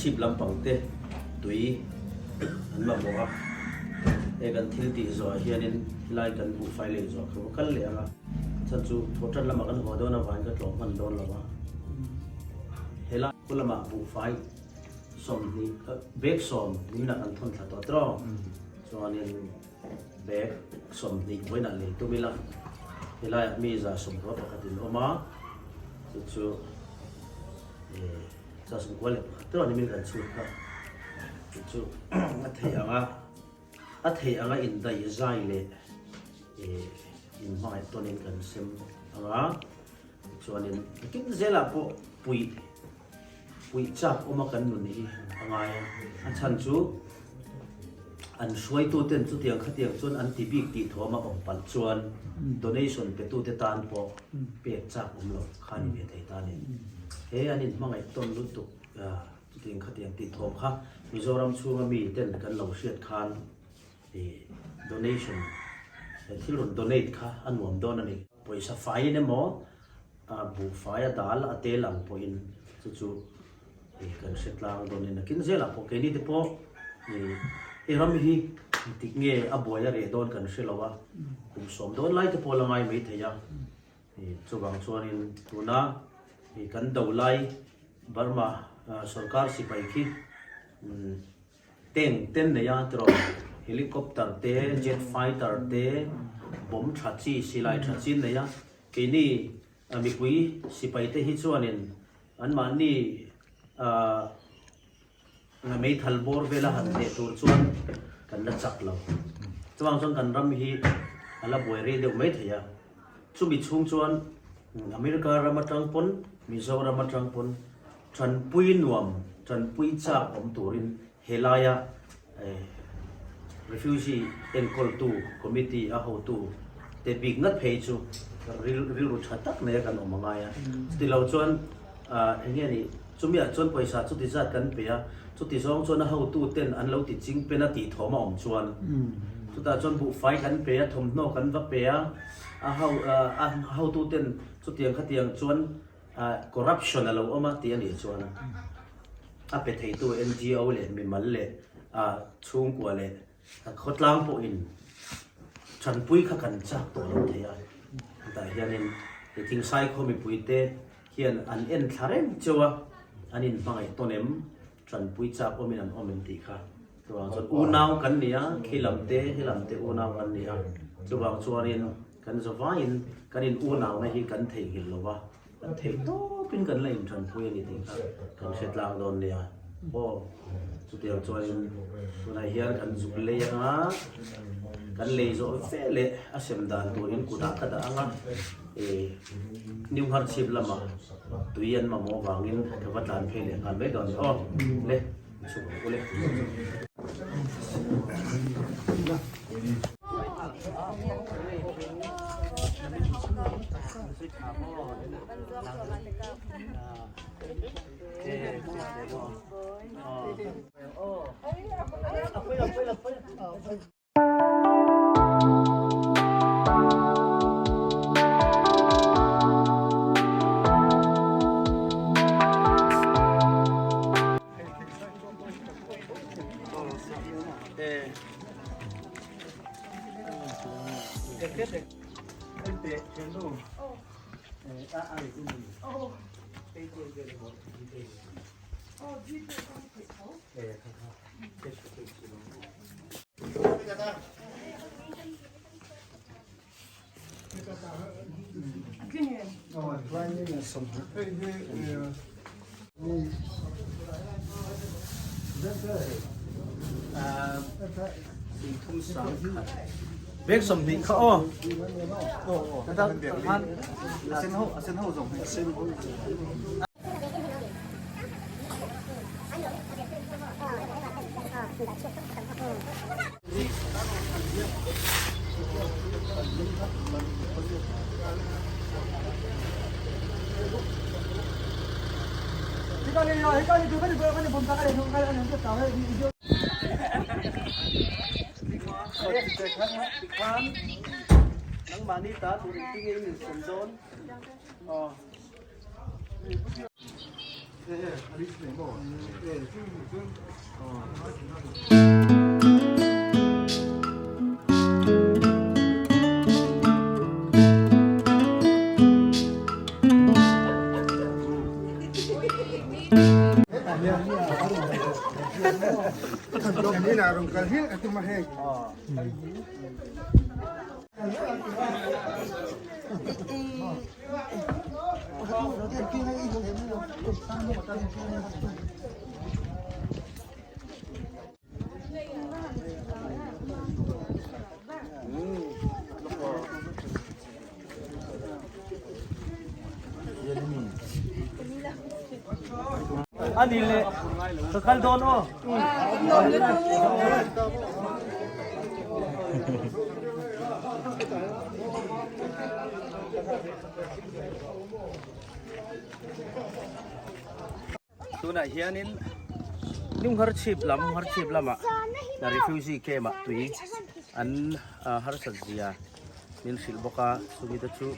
Ngharchhip lampang te tui an mamawh a, he kan thil tih zawhah hianin helai kan buhfai lei zawh kha va kal leh ang a, chhan chu thawhtan lamah kan haw dawn avangin ka tlawh hman dawn lo a, helai khaw lamah buhfai 20 bag sawm niminah kan thawn thla tawh tawh chuanin bag 20 vawiinah lei tum ila helaiah mi 111 in awm a, chu chu. 121 tawh ni min kan chhut kha chu chu a theih anga a theih anga indaih zai leh in hmangaih tawnin kan sem anga chuanin tin zelah pawh puih puih chak awma kan nun hi a ngai a a chhan chu an hruaituten chutiang khatiang chuan an ti bik tih thawm a awm palh chuan donation petute tan pawh pek chak awm lo kha ni ve thei ta a ni. He an inhmangaih tawn lutuk chutiang khatiang tih thawm kha Mizoram chhunga mi ten kan lo hriat khan donation thil rawn donate kha a nuam dawn a ni. Pawisa faiin emaw buhfai a dal a tel ang pawhin chu chu kan hre tlang dawn in nakin zelah pawh keini te pawh i ram hi tik nge a buai a reh dawn kan hre lo a, kum sawm dawn lai te pawh la ngai mai thei a. Chuvang chuanin tuna kan do lai Burma sorkar sipai khi tank ten nei a tiraw helicopter te jet fighter te bomb tha chi silai tha chi nei a keini mipui sipai te hi chuanin anmahni Meithal bawr vela han hneh tur chuan kan la chak lo. Chuvang chuan kan ram hi a la buai rei deuh mai thei a. Chumi chhung chuan America ram atang pawn, Mizoram atang pawn tanpui nuam, tanpui chak awm turin helaia Refugee enkawltu committee a hotu te bik ngat phei chu rilru tha tak nei a kan awm a ngai a. Chuti lo chuan eng nge ni, chumiah chuan pawisa chuti zat kan pe a, chuti zawng chuan a hotu ten an lo ti ching pen a tih thawm a awm chuan chutah chuan buhfai kan pe a, thawmhnaw kan va pe a, a hotu ten chutiang khatiang chuan corruption a lo awm a tih a nih chuan a pe theitu NGO leh mimal leh chhungkua leh khawtlang pawhin tanpui kha kan chak tawh lo thei a. Hetah hianin he Thingsai khaw mipuite hian an en thla reng cheu a, an inhmangaih tawn em, tanpui chak awmin an awm em tih kha. Chuvang chuan unau kan ni a, khi lam te he lam te unau kan ni a, chuvang chuanin kan zavaiin kan in unauna hi kan theihnghilh lo va. Kan theih tawpin kan la inthanpui a ni tih kha kan hre tlang dawn nia. Aw, chutiang chuanin tunah hian kan zuk lei anga kan lei zawh ve leh a sem dan turin kutah ka dah anga New Ngharchhip lamah tui an mamawh vangin ka va tlan phei leh nghal mai dawn a ni. Aw, le, chhuk ang u le. Bag 20 kha aw. Nangmahni ta tur engtin nge in insem dawn? Aw. A ni le ka kal dawn aw. Tunah hianin Nunghar chhip lam har chhip lamah refugee camp ah tui an harsat zia min hrilh bawk a chumi te chu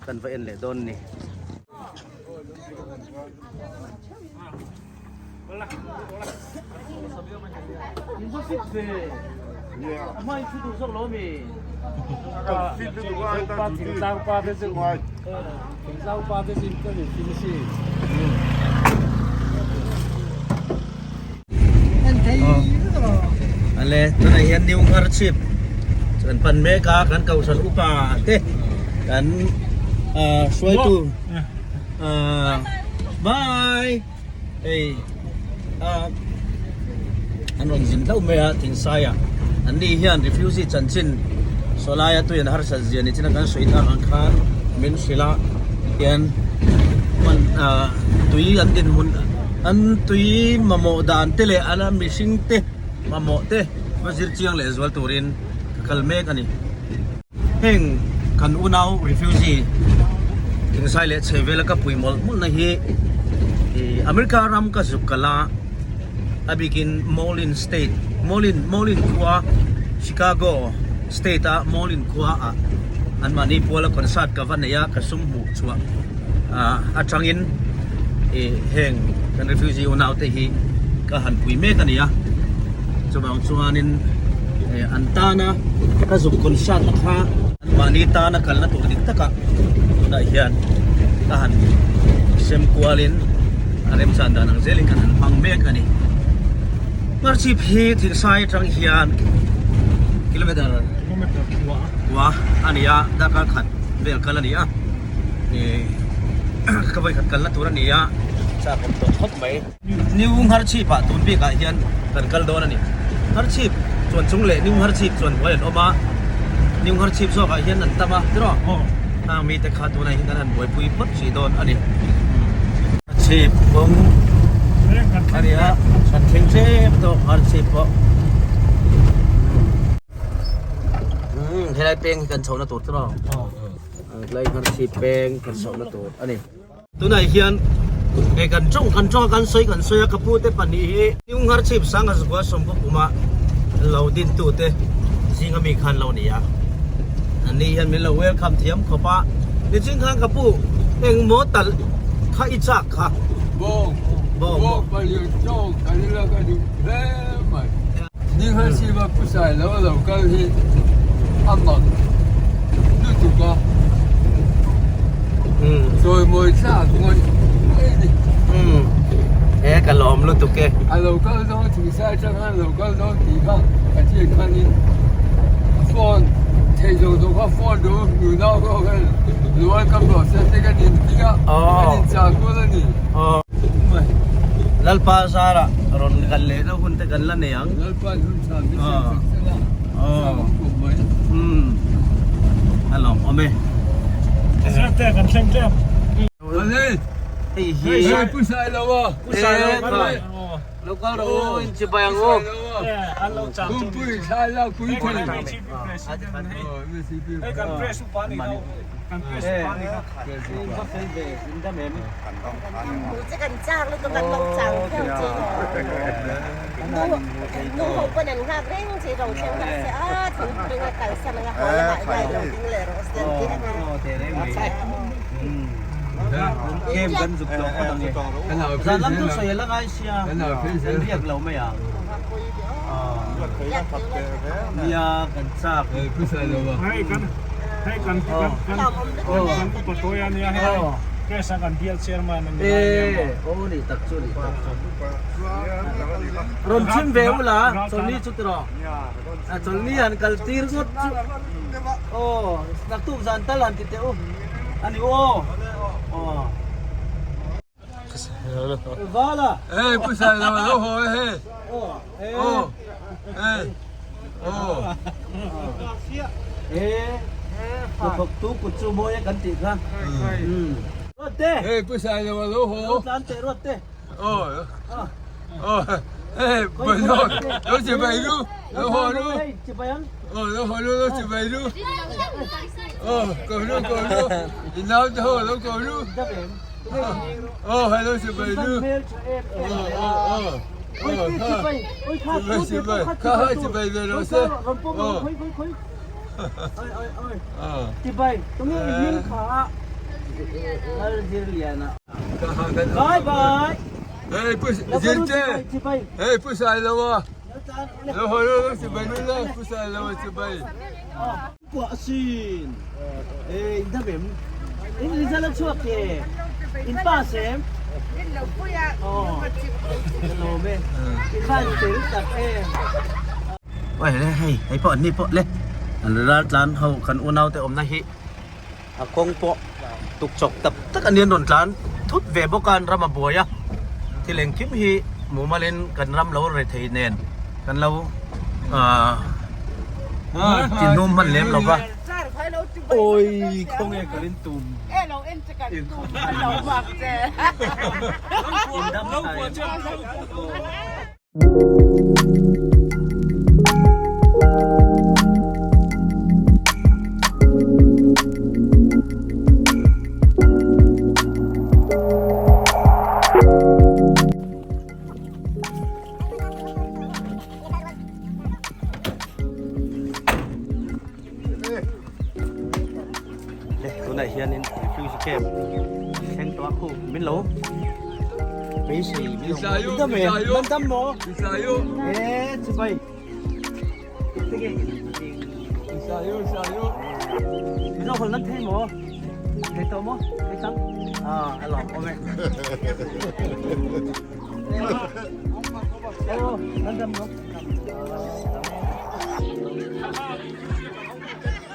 kan va en leh dawn a ni. Ale tunah hian new nghar chhip kan pan mek a kan kohhran upa te kan hruaitu bye hei an rawn zin hlauh mai a thingsaia an ni hian refugee chanchin sawlaia tuian harsat zia ni chin a kan sawi tak ang khan min hrilh a hian hman tui an dinhmun an tui mamawh dan te leh an mihring te mamawh te va zir chiang leh zual turin ka kal mek a ni. Heng kan unau refugee thingsai leh chhe vela ka pui mawlh mawlh na hi America ram ka zuk kal a a bikin Moline state Moline Moline khua Chicago state a Moline khua ah an mahni puala concert ka va nei a ka sum hmuh chhuah atangin heng kan refugee unau te hi ka han pui mek a ni a chuvang chuanin an tana ka zuk concert na kha an mahni tana kalna tur dik takah tunah hian ka han sem kualin a remchan dan ang zelin kan han hmang mek a ni. Hmarchhip hi Thingsai atang hian kilometer kua a ni a, darkar khat vel kal a ni a, ka vawikhat kalna tur a ni a, chak awm tawh khawp mai. New Hmarchhip ah tun bik ah hian kan kal dawn a ni. Hmarchhip chuan chung leh New Hmarchhip chuan huai an awm a, New Hmarchhip zawk ah hian an tam a tiraw? Hang mite kha tunah hian kan han buaipui phawt hrih dawn a ni. Hmarchhip kawng a ni a, kan thleng tlem tawh Hmarchhip pawh. Helai peng hi kan chhohna tur tiraw? Helai Hmarchhip peng kan chhohna tur a ni. Tunah hian hei kan tawng kan tawng a kan sawi kan sawi a ka pu te pahnih hi Nunghar chhip sanga zakua sawmkaw kuma lo din tu te zinga mi khan lo ni a an ni hian min lo welcome thiam khawp a nichin khan ka pu engmaw tal kha i chak kha Bawng bawng pahnih tawng kan ila ka duh hle mai. Nunghar chhip a pu sai lo a lo kal hi a mak lutuk a, chawimawi thlak ngawih ngawih a ni. He ka lawm lutuk e. A lo kal dawn thingsa atang khan a lo kal dawn tih kha ka hriat khanin phone theih zawng zawng kha phone duh nunau ho khan luan ka process te kan inti a, kan inchah kual a ni. Lalpa zara rawn kal leh na hun te kan la nei ang. Lalpa hun tha min siam sak sela a awm khawp mai. A lawm awm e. Zirte kan thleng tlem. Hei hi. Hei pu sai lo a. Pu sai lo kha. Lo kal rawh u in chibai ang u. Pumpui thlai la pui thei. Hei kan press upa ni kha. Kan press upa ni kha. In va fel ve in dam em? Kan chak lutuk kan lo chang phiau che nu ho pawn an nghak reng che ro thleng rawh se a thingpui a kalsan anga haw lamah hian lo ding leh rawh se an ti a. Camp kan zuk tlawh phawt ang e. Zan lam chu sawi a la ngai sia, kan riak lo mai ang. Nia kan chak. Hei kan hei kan kan kan upa tawi a nia hei press a kan bial chairman a ni lai nia maw. Aw ni tak chu ni tak chu. Rawn chhim ve ula chawlhni chu tiraw. Chawlhni han kal tir ngawt chu aw naktuk zan tal han ti teh u a ni aw aw. Vala. Hey pu sai lo lo ho he. Oh. Hey. Oh. Eh. Thawk tu kut chu mawi a kan tih kha. Ruat te. Hey pu sai lo lo ho. Lo tlan teh ruat te. Oh. Oh. Hey pu lo. Lo chi bai ru. Lo ho ru. Oh lo ho ru lo chi bai ru. Oh ko ru ko ru. Inau te ho lo ko ru. Oh hello chi bai ru. Oh oh oh. Oh kha chi bai kha ha chi bai ve ro se. Oh. Chibai, tunge i hming kha Lalzirliana. Bye bye. Hey pu Zirte. Hey pu Sailoa. Lo ho lo lo chibai lu le pu Sailoa chibai. Kuah sin. Eh in dam em. In result a chhuak ke. In pass em. In lo pui a. Oh. Ka lawm e. In van fel tak em. Oi le hei hei pawh an ni pawh le an ral tlan ho kan unau te awmna hi A kawng pawh tuk chawk tak tak a nia rawn tlan thut ve bawk a an ram a buai a thil engkim hi mumalin kan ram lo re thei nen kan lo ahh ti hnum hman lem lo va awi khawnge ka rin tum in dam thai. Le tunah hianin refugee camp thleng tawh a khu min lo beisei min lo hmuh dam e man dam maw e chibai tinge min lo hawl nan thei maw thei tawh maw thei tang a a lawm awm e aw nan dam maw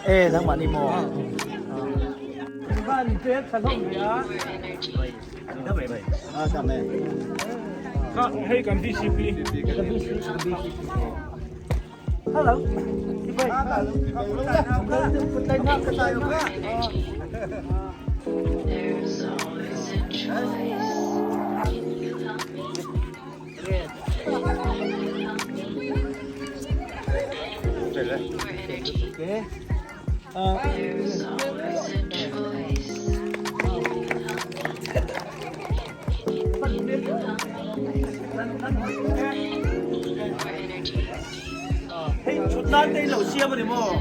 E nangmah ni maw? Van pek tha hlawm ve a. Dam em? A dam e. Kha hei kan VCP. Hello. Sipai. There's always a choice. Can you help me? Hei thut nan te in lo siam a ni maw?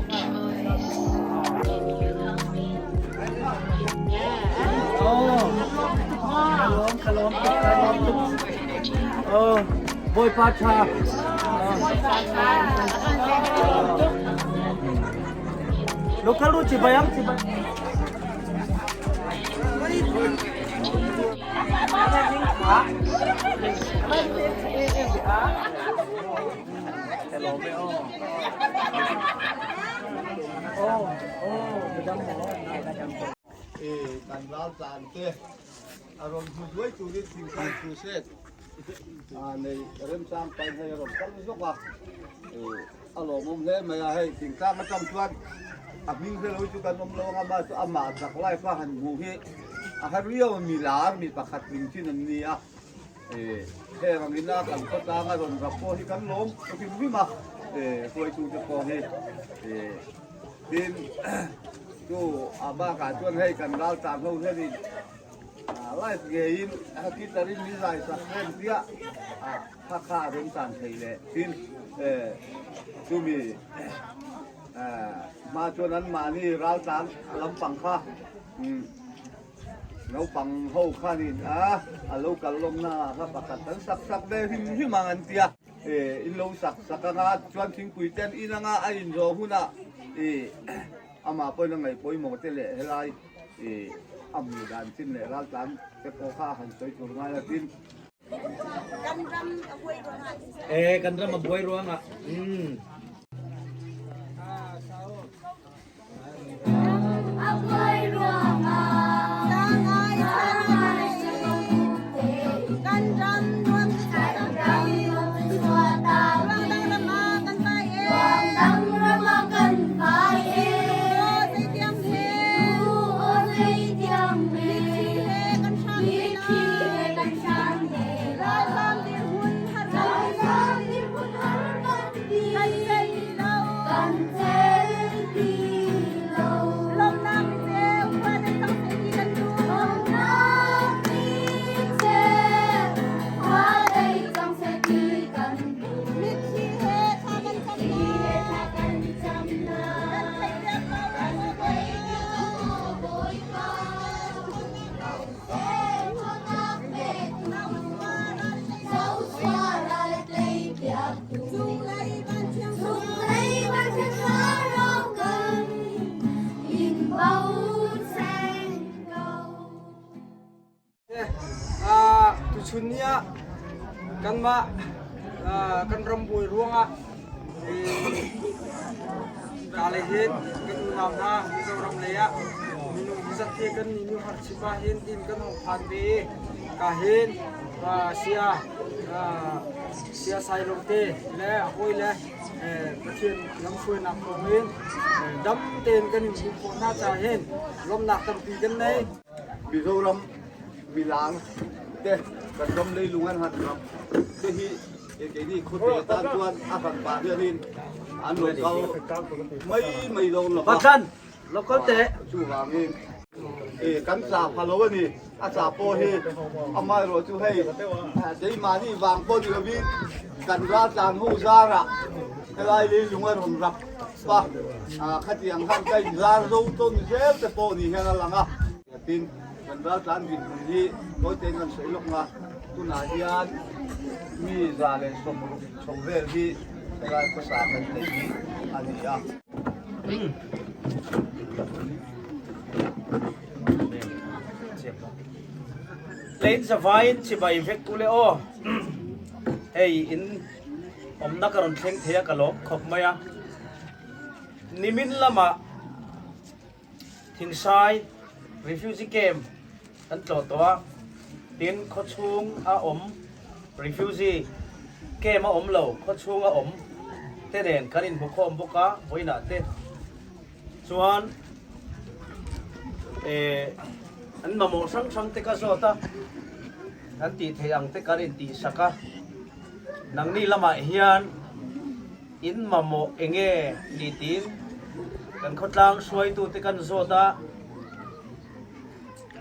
Bawipa tha. Local ru chibai ang chibai. Kan ral tlan te a rawn hmu duai turin thingtlang thu se a nei remchang pain hei a rawn kal zawk a, a lawmawm hle mai a, hei thingtlang atang chuan a hming hre lo hi chu kan awm lo ang a, mahse amah chak life a han hmuh hi a har riau a, mi lar mi pakhat hming chin an ni a, heng angin a kan khawtlang a rawn rap pawh hi kan lawm hrim hrim a, hruaitute pawh hi. Tin, chu a bakah chuan hei kan ral tlang ho hianin live ngeiin guitar-in min zai sak reng chiah a, kha kha a rawn tan thei leh. Tin, chumi hma chuan anmahni ral tlang lampang kha. Naupang ho khanin a a lo kal lawmna ah kha pakhat an sak sak ve hrim hrim ang an tia. In lo sak sak anga chuan thingpui ten in anga a inzawh hunah amah pawhin a ngaih pawimawh te leh helai a hmuh dan chin leh raltlan te pawh kha a han sawi tur ngai a tin. Kan ram a buai ruangah. Eh kan ram a buai ruangah. Umm. Tuchun ni ah kanmah kan ram buai ruangah ka lei hin kan unau hna Mizoram lei ah minung hi zat hi kan ni nu har chim ah hin tiin kan hong phan ve i ka hin sia sia sailong te le a hawi le Pathian lamhruainak thawngin dam tein kan in hmuh khawh hna caah hin lawmhnak tampi kan nei. Mizoram milar te kan ram leilung an han ram te hi keini khuate tan chuan a hran pah hianin an lo kal mai mai dawn lo va. Pathan local te. Chuvangin kan tla pha lo a ni. A tla pawh hi amaherawh chu hei keimahni vang pawh ni lovin kan raltlan ho zarah helai leilung a rawn rak pa khatiang khan ka inzar zo tawn zel te pawh ni hian a lang a. Tin, kan raltlan dinhmun hi tawite in kan sawi lawk nga, tunah hian mi 160 chho vel hi helai khawsa kan neih hi a ni a. Lein zavaiin chibai vek u le aw. Hei in awmna ka rawn thleng thei a ka lawm khawp mai a. Nimin lamah Thingsai Refugee Camp kan tlawh tawh a, tin khawchhung a awm Refugee Camp a awm lo khawchhung a awm te nen kan inhmukhawm bawk a vawiinah te chuan eh an mamawh hrang hrang te ka zawt a, kan tih theih ang te kan intihsak a, nangni lamah hian. In mamawh enge ni tiin kan khawtlang hruaitute kan zawt a,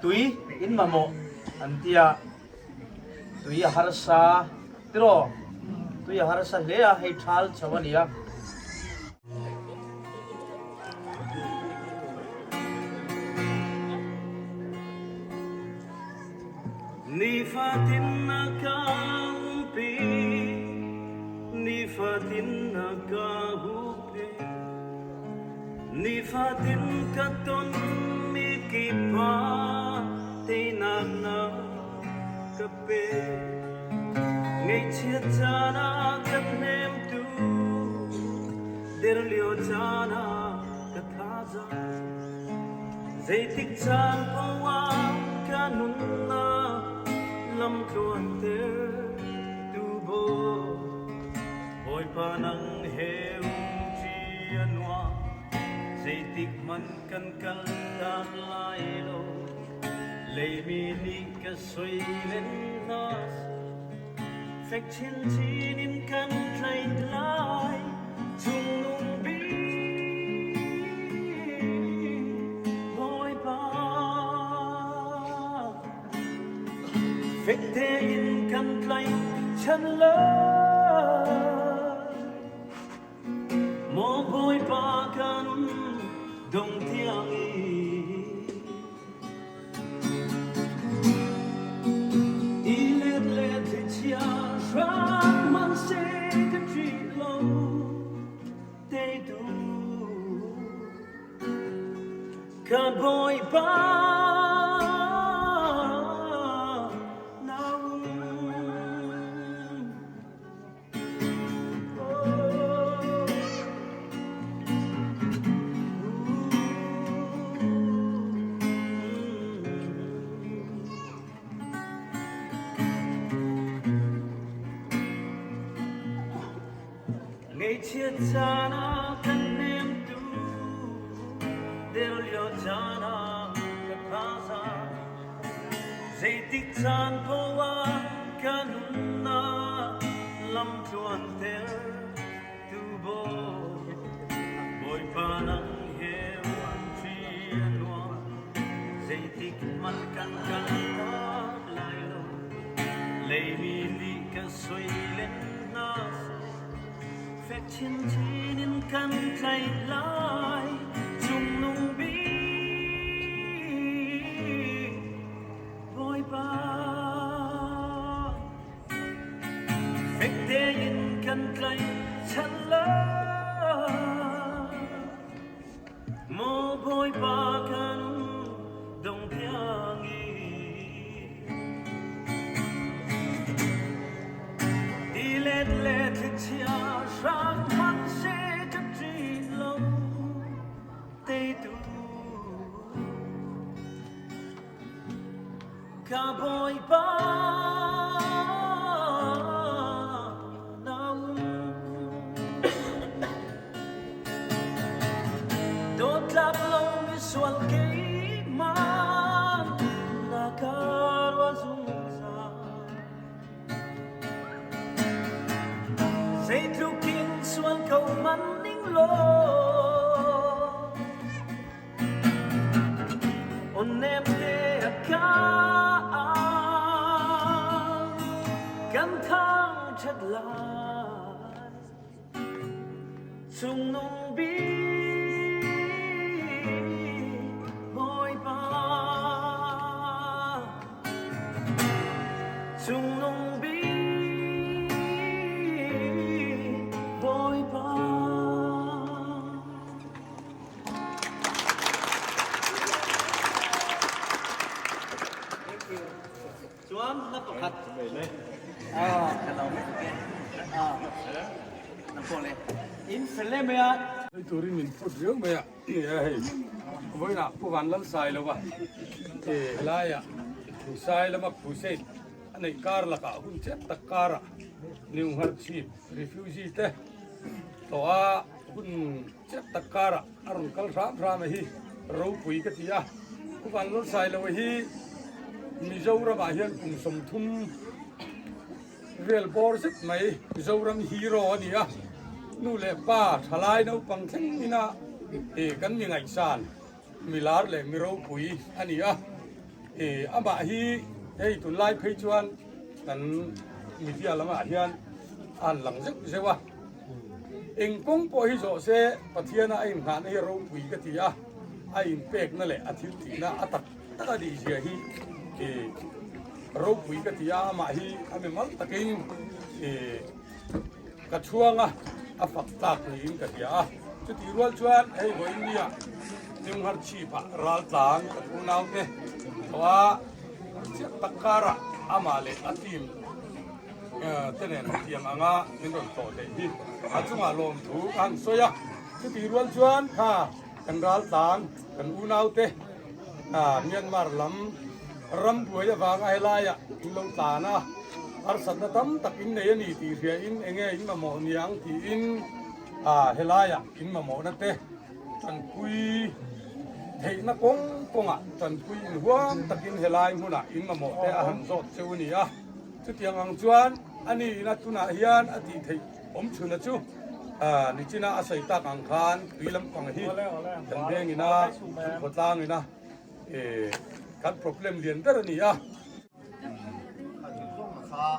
tui in mamawh an ti a, tui a harsa tiraw, tui a harsa hle a, hei thal chho a ni a. Nifatin na ka umpi, nifatin na ka hupi, nifatin ka ton mi kipa teinak na ka pe. Ngaihchiat caan ah ka hnemtu, der lio caan ah ka thazaang. Zeitik caan paoh ah ka nunnak lamtluanter tu Bawi, Bawipa nang he umṭi a nuam, zeitik hmanh kan kal tak lai lo, leimi nih ka soi len hna fek chinchin in kan tlaih lai cungnung bik Bawipa fek tein kan tlaih chan lai maw Bawipa kan dong tiang in. Ngaihchiat caan ah kan hnemtu, der lio caan ah ka thazaang. Zeitik caan paoh ah ka nunnak lamtluan ter tu Bawi. Bawipa nang he umṭi a nuam, zeitik hmanh kan kaltak lai lo. Leimi lih ka soi len hna seh, fek chinchin in kan tlaih lai. Cungnung bik Bawipa, fek tein kan tlaihchan lai. Maw Bawipa kan dong tiang i Tilet le thlichia hrang hmanh seh ka ṭih lo teitu ka Bawipa na um. Dawtlak lo misual keimah na ka ruah zungzal. Zeitluk in sual ko man ning law Onem te a ka kan thang ṭhat lai. Cungnung bik Bawipa, Cungnung bik Bawipa. Chuan na pakhat. Ah, In fel em mai a. Hei turin min phut riau mai a nia hei vawiinah Pu Van Lal Sai lo va helaiah Thusai lama crusade a neih kar lakah hun chep tak karah New Ngharchhip refugee te tawh a hun chep tak karah a rawn kal hram hram a hi ropui ka ti a Pu Van Lal Sai lo hi Mizoramah hian kum 30 Vel bawr zet mai Mizoram hero a ni a, nu leh pa thalai naupang thleng ina kan mi ngaihsan mi lar leh mi ropui a ni a, amah hi hei tunlai phei chuan kan media lamah hian a han lang zeuh zeuh a, eng kawng pawh hi zawh se Pathiana a inngahna hi ropui ka ti a, a inpekna leh a thiltihna a tak tak a nih zia hi ropui ka ti a, amah hi a mimal takin ka chhuang a, a fak tlak niin ka hria a. Chutih rual chuan hei vawiin nia Nyunghar chhipah ral tlang ka thu naute tawh a, chiah tak karah amah leh a team te nen hetiang anga min rawn tlawh theih hi a chungah lawmthu ka han sawi a. Chutih rual chuan kha kan ral tlang kan unaute Myanmar lam ram buai avanga helaiah in lo tlan a, harsatna tam tak in nei a ni tih hria in enge in mamawh niang tiin helaiah in mamawhna te tanpui theihna kawng kawngah tanpui inhuam takin helai hmunah in mamawh te a han zawt cheu a ni a. Chutiang ang chuan a niin a tunah hian a tih theih awm chhuna chu nichina a sawi tak ang khan tui lampang hi kan vengin a, kan khawtlangin a kan problem lian ber a ni a. A thil zawng a kha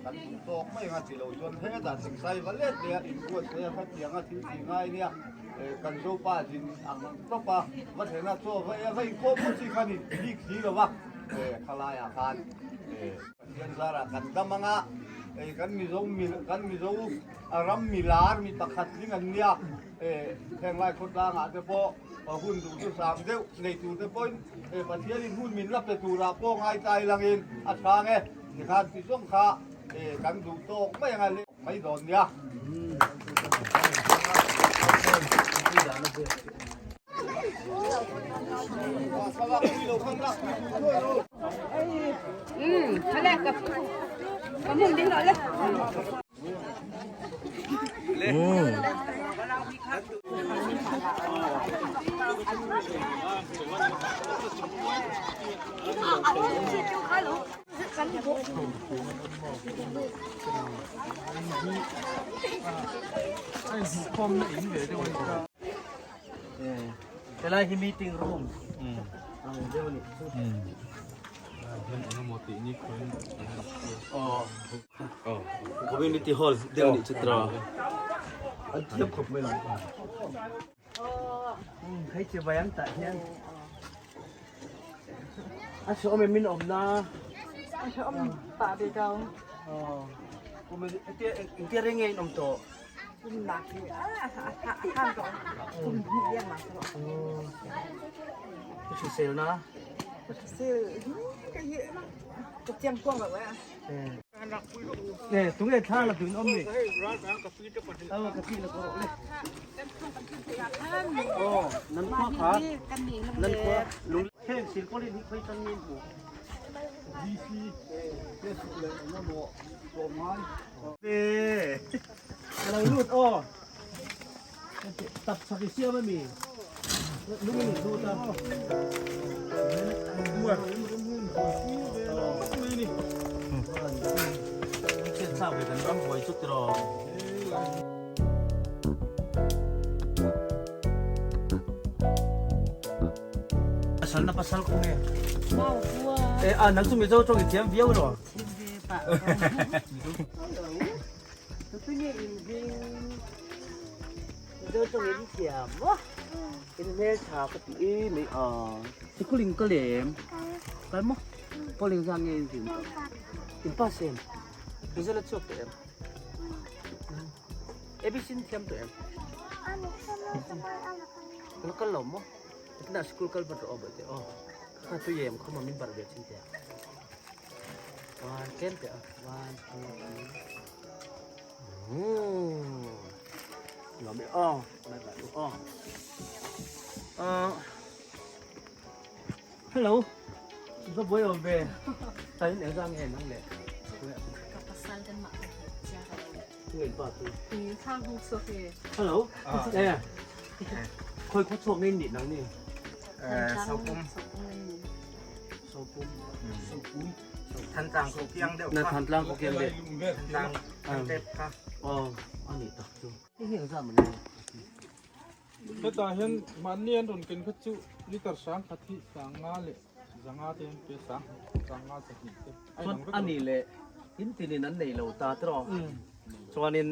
kan duh tawk mai anga chi lo chuan hetah thingsai va let leh a inbuatsaih a khatiang a thil tih ngai nia kan Zopa zin ang tawp a va thlen a chaw va ei a va inkhawm ngawt chi kha ni bik si lo va khalaiah khan Pathian zarah kan dam anga kan Mizo kan Mizo ram milar mi pakhat tling an nia heng lai khawtlangah te pawh hun duh chu sang deuh nei tur te pawhin Pathianin hun min la pe turah pawh ngaitlai langin a chhang e tikhan ti zawng kha kan duh tawk mai anga leh mai dawn nia. Helai hi meeting room ang deuh a nih chu. Community hall deuh a nih chu tiraw. An thiam khawp mai lo. Hei che vai ang tah hian a hreawm em min awm na. A hreawm pah ve ko. Engtia reng nge in awm tawh? Kum nak hi a hang tawh. Kum hnih riang mak tawh. Ka hrisel na. Ka hrisel ka hi ka chiang kuang lo eh. Eh, tunge thla la duin awm ni. Aw, ka pi la ko le. Oh, nan khua kha. Nan khua lung heng silpaulin hi khoi chang min hmu. DC Facebook leh engemaw tlawmngai. Ve. Ka lo lut aw. Tak chak i siam ami. Lung in lut a. Chet thlak ve kan ram buai chu tiraw. Pasal na pasal ko nge. Eh, ah, nang chu Mizo tawng i thiam viau ro. Mizo tawng in thiam maw? In hmel tha ka ti i mai a. Sikuling ka lem. Kal maw? Polling zang nge in zin. In pass em? Mizo la chhuak tawh em? ABC in thiam tawh em? La kal lo maw? Tina school kal vat rawh aw bawihte aw. Kha tui em khawma min barh ve thin teh a. One tlem teh a. One two three. Nuam e aw. Lai lai u aw. Hello. Va buai awm ve. Tain eng zang nge nang le. Ka pasal kan mah ka hi chia ka lo. Ngei pa tu. Thang hung chuak e. Hello. Eh. Khoi khaw chuak ngei ni nang ni. Sopum. Sopum. Sopum. Thantlang ko kiang deuh. Na thantlang ko kiang deuh. Thantlang tep kha. Oh, ani tak chu. Hei hi engzah man ni? Hetah hian mahni an rawn ken kha chu liter sang khat hi sanga leh zanga te an pe sang sanga chahnih te. Chuan ani leh in tinin an nei lo ta tiraw. Chuanin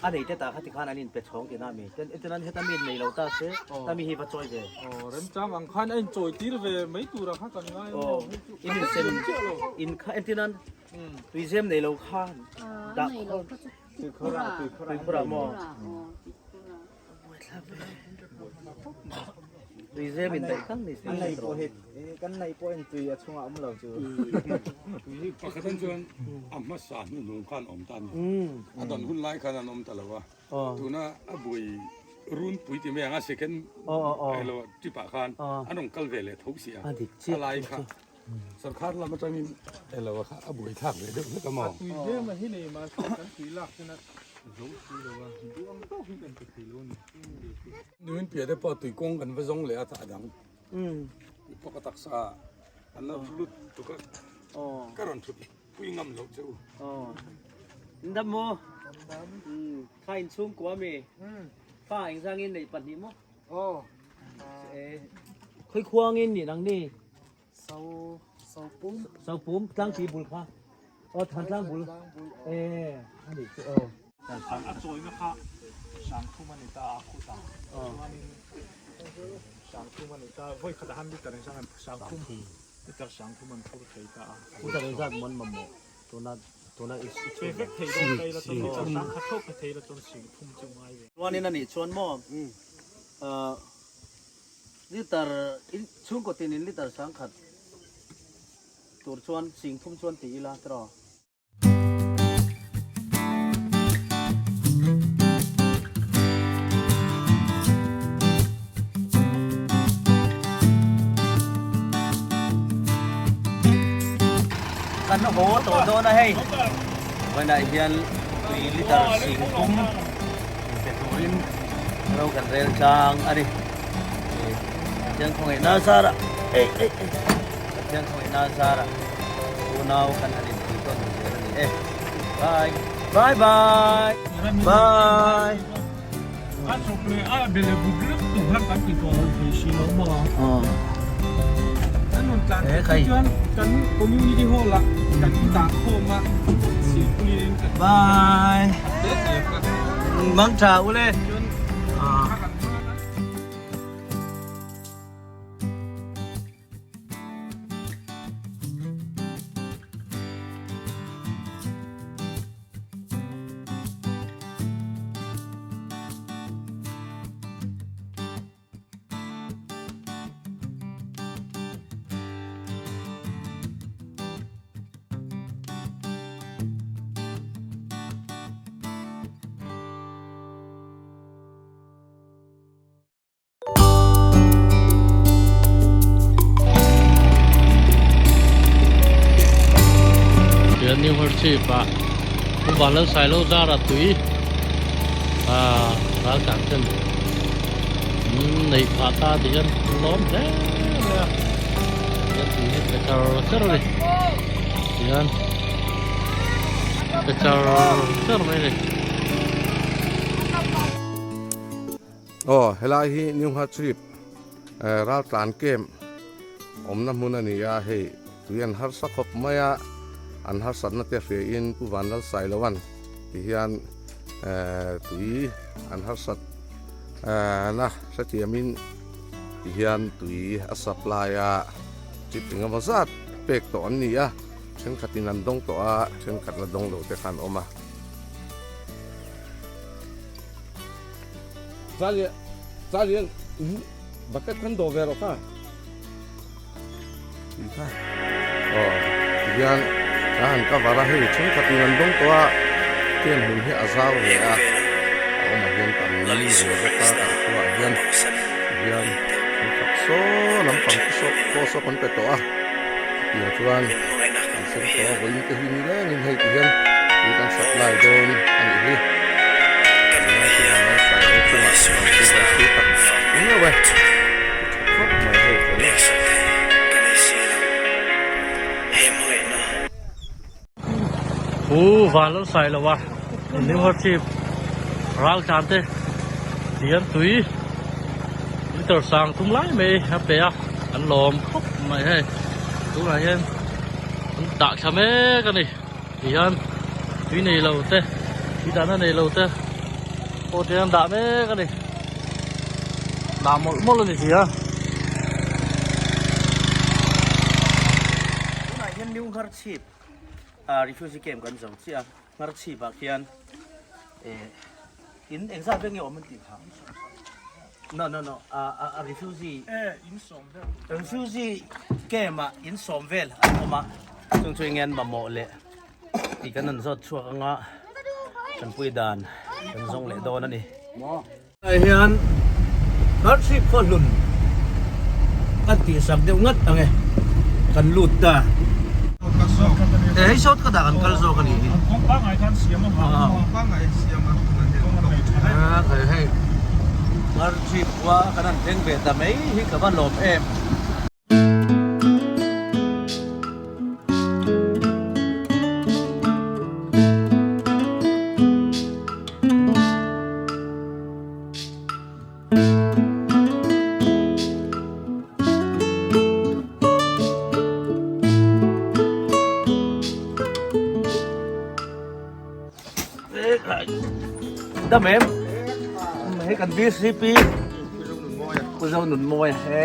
A nei te tah kha tikhan an inpe chhawng tihna a mi. Chuan entirnan heta mi nei lo ta se ta mi hi va chawi ve. Aw remchang ang khan a inchawi tir ve mai tura kha kan ngai a Aw in insem in kha entirnan tuizem nei lo khan dah Nei lo kha chu tuikhur ah tuikhur ah maw tuizem in daih kang ni se An nei pawh hi kan nei pawh in tui a chhungah awm lo chu. Pakhat an chuan a hmasa hnuhnung khan awm ta a ni. A dan hun lai khan an awm ta lo a. Tuna a buai runpui ti mai ang a second elo trip ah khan an rawn kal ve leh tho si a. A lai kha sarkar lam atangin elo kha a buai thlak ve deuh hlek a maw. A tui hlem a hi nei mahse kan tui lak hian a zo si lo a, duh ang tawk hi kan ti thei lo a ni. Nuin piah te pawh tui kawng kan va zawng leh a tah dang. Mipa ka taksa an la lut tuk a, ka rawn thut pui ngam loh che u. Dam maw? Kha inchhungkua mi? Fa engzangin neih pahnih maw? Khawi khuangin nih nang ni? Sau Saupum. Saupum tlangpi bul kha. Aw Thantlang bul. Eh a nih chu aw. A chawina kha Sangthum a ni ta a khutah chuanin Sangthum a ni ta vawi khatah han liter in sang Sangthum liter Sangthum an phur thei ta a. Liter engzat maw an mamawh tuna tuna i chhun. Pe vek thei dawn ta ila chuan liter Sangkhat tho pe thei ila chuan Singthum chu ngai ve. Chuanin a nih chuan maw Liter in chhungkaw tin in liter sangkhat tur chuan singthum chuan ti ila tiraw. Kan haw tawh dawn a hei. Vawiinah hian tui liter singthum. turin ro kan rel tlang a ni. Pathian khawngaihna zarah ei ei ei Pathian khawngaihna zarah unau kan han inpui tawn zel a ni e. Bye bye bye bye. A chawp leh a bele but lut tu khan kan ti tawh lo thei si lo maw a. Kan rawn tlan theih te chuan kan community hall ah kan dah khawm a silpuiin kan Bye. te te kha. Mang tha ule. Chuan kha kan hman a. Tian New Hership ah Pu Vanlal Sailo zara tui ah raltlan ten an neih phah ta ti hian an lawm hle mai a tian tui hi pe char char a ni tian pe char char mai a ni. Aw helai hi New Nghatrip raltlan camp awmna hmun a ni a, hei tui an harsa khawp mai a, an harsatna te hriain Pu Vanlal Sailoan ti hian tui an harsat na hrethiamin ti hian tui a supply a, trip engemaw zat pek tawh an ni a, thenkhatin an dawng tawh a, thenkhat la dawng lo te kha an awm a. Zalian Zalian bucket kan dawh ve rawh kha tih kha aw tihian ka han cover a hei thenkhatin an dawng tawh a camp hmun hi a zau ve a a awmah hian tam ve bawk a kan khuaah hian tihian thenkhat saw lampang te saw pawh saw kan pe tawh a chutiang chuan an sem tawh a vawiin te hi ni lengin hei tihian tui kan supply dawn a nih hi. Pu Vanlo Sailoa New Harchip raltlan te hian tui liter sang thum lai mai a pe a an lawm khawp mai hei tunah hian an dah thla mek a ni. Tihian tui nei lo te tui dahna nei lo te pawh te an dah mek a ni dah mawlh mawlh a ni si a. Tunah hian New Ngharchhip ah refugee camp kan zo chiah a, Ngharchhip ah khian eh in engzat vek nge awm an tih kha? No no no a refugee refugee camp ah in sawm vel an awm a chung chu enge an mamawh leh tih kan han zawt chhuak anga tanpui dan kan zawng leh dawn a ni. Tunah hian Hmarchhip khaw hlun a tihsak deuh ngat ang e kan lut ta. Hei sawt ka dah kan kal zawk a nih hi. Hei Hmarchhip khua kan han thleng ve ta mai hi ka va lawm em. Dam em hei kan VCP Pu Zonunmawia he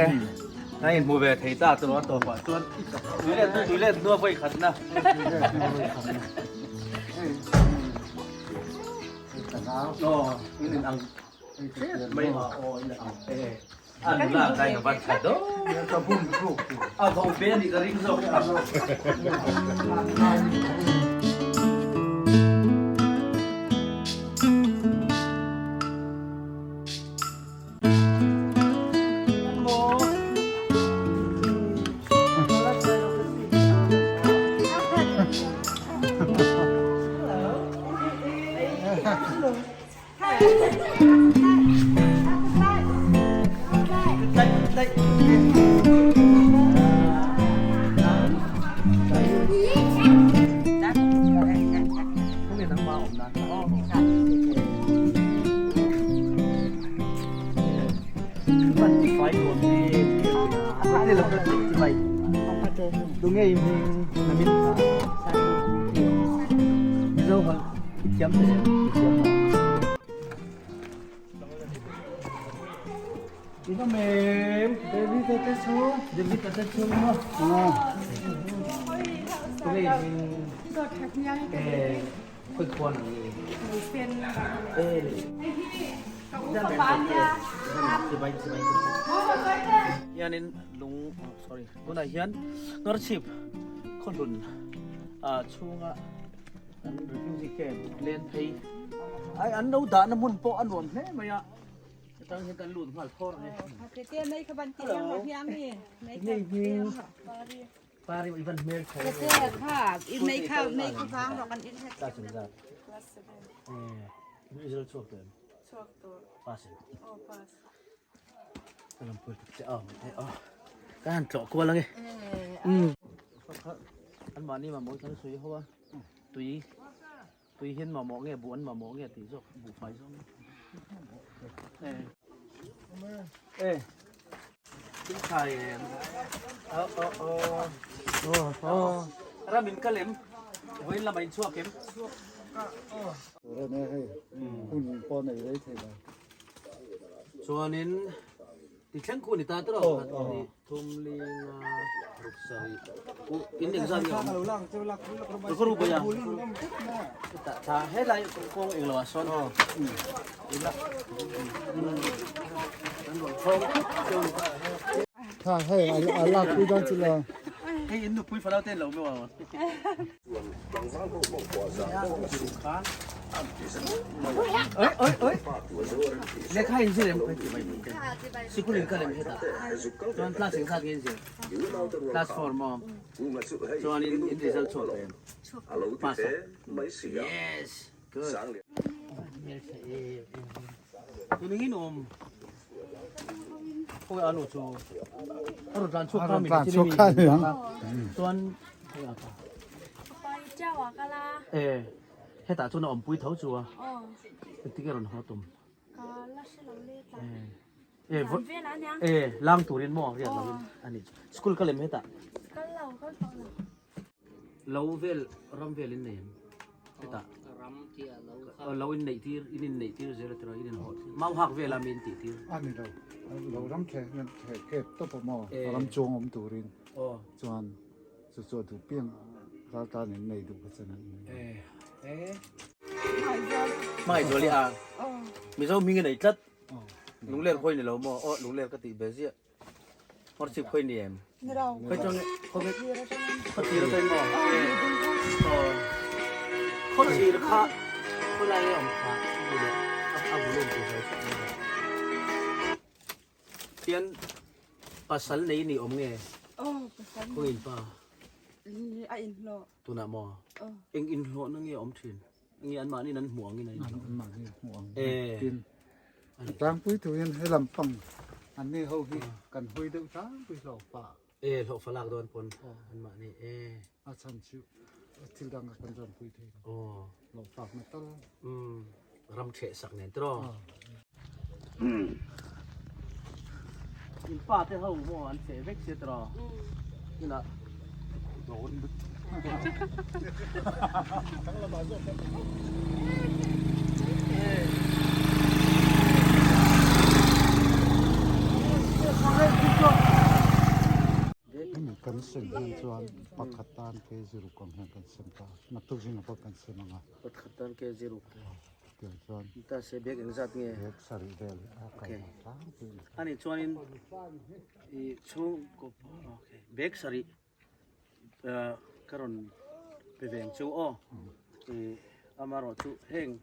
a inhmu ve thei ta chu a tawpah chuan tui let hnua vawi khatna aw in in ang mai aw in ang e an la kai ka van tha do ka bum a vo be ni ka ring zawk Tunge i hming na min kha? Mizo holh i thiam thei em? I thiam maw? I va mem? David a te chu. David a te chu maw? Tunge i hming? Eh, khoi khuan ang ni? Eh le. Hianin lung sorry tunah hian Ngarchhip khawhlun ah chhunga an refugee camp len phei ai an lo dahna hmun pawh a nuam hle mai a atang hian kan lut nghal thawr ang e. Hello. Pari i van hmel tho ve. Class engzat? Eh, result chhuak tawh em? Chhuak tawh. Pass em? Aw pass. Ka lam pui tuk che a mai thei a. Ka han tlawh kual ange. Um. An mahni mamawh hi kan sawi ho a. Tui tui hian mamawh nge buh an mamawh nge tih zawk buhfai zawk. Eh. Eh. Thai em. Ờ ờ ờ. Ờ ờ. Ram in kal em. Vawiin lamah in chhuak em? Tur a nia hei. Hun pawh nei rei thei lo. Chuanin ti thleng khu ni ta tawh a ni thum li nga ruk sarih u in engzat nge awm ka ru bawi a ta tha helai kawng englo ah sawn ila kan rawn thawng thut cheu ni. Tha hei a lak pui dawn chu lo. Hei in nupui fanau te an lo meu ang. Lehkha in zir em sikul in kal em hetah chuan class engzat nge in zir class four maw chuan in in result chhuak ve em pass a yes good tuningin awm khawi a nu chu a rawn tlan chhuak kha mi chuan Eh, hetah chuan a awmpui tho chu a. Engtin nge rawn haw tum? Eh, eh, lang turin maw riat lovin a ni. School ka lem hetah. Lo vel ram vel in nei em? Hetah. Lo in neih tir, in in neih tir zel atira in in haw tir. Mau hak vela mi in tih tir. A ni lo. Lo ram theh theh kep tawp a maw? Ram chuang awm turin. Chuan Chu chu a duh piang ral tan in nei duh kha chuan an nei. Hmangaih zual i a Mizo hming i nei tlat. Lungler khawi ni lo maw? Aw lungler ka tih ve ziah. Hawrchhip khawi ni em? Khawi chuan nge khawi khawthir atangin maw? Aw khawthir kha khawlai nge awm kha a bul a bul awm tih hlo chauh mai a. Tian pasal nei ni awm nge? Aw pasal. Khaw in pa? A in hlawh. Tunah maw? Aw. Eng in hlawh na nge awm thin? Nge an mahni in an hmuh ang in an in hlawh? An mahni an hmuh ang. Eh. Tin a tlangpui thu hian he lam pang an ni ho hi kan hawi deuh tlangpui hlawh pah. Eh hlawh falak dawn pawn an mahni eh. A chhan chu thil dang a kan rawn pui thei lo. Aw. Hlawh fak na tal. Umm ram theh sak nen tiraw. In pa te ho maw an feh vek sia tiraw. Inah dawn. Hemi kan sem hian chuan pakhat tan kg ruk ang hian kan sem ta a, naktuk zingah pawh kan sem ang a. Pakhat tan kg ruk. Tiang chuan. Ta se bag engzat nge? Bag sarih vel a kal tlangpui a ni. Ani chuanin i chhungkaw okay bag sarih ka rawn pe ve ang chu aw. I amaherawhchu heng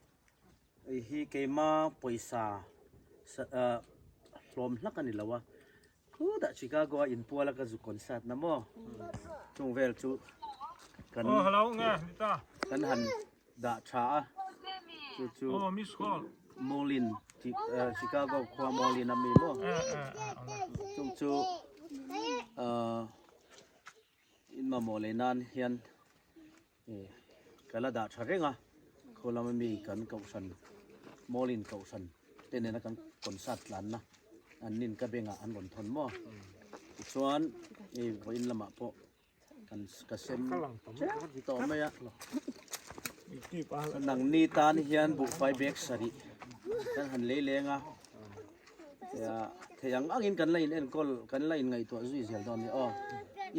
hei hi keima pawisa hlawm hlak a ni lo a. Khutah Chicago a inpual a ka zu concert na maw? Chung vel chu kan Oh hello nge nita. Kan han dah tha a. Chu chu Oh miss call. Moline Chicago khua Moline a mi maw? Chung chu in mamawh leh nan hian Ka la dah tha reng a, khaw lama mi kan kohhran, Mawlin kohhran te nena kan concert tlanna an nin ka bengah an rawn thawn maw? Tichuan hei vawiin lamah pawh Kan ka sem tep tawh mai a. Nangni tan hian buhfai bag sarih kan han lei leng a. Thei ang angin kan la in enkawl kan la in ngaihtuah zui zel dawn a ni aw.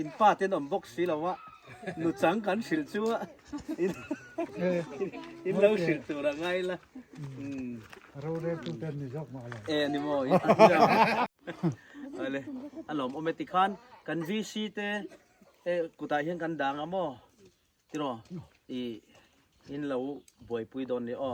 In pa ten awm bawk si lo a, nuchang kan hrilh chu a in lo hrilh tur a ngai la. Roreltu ten ni zawk mah lo. E ni maw. Ale a lawm awm e tikhan kan VC te kutah hian kan dang a maw tiraw i in lo buaipui dawn ni aw.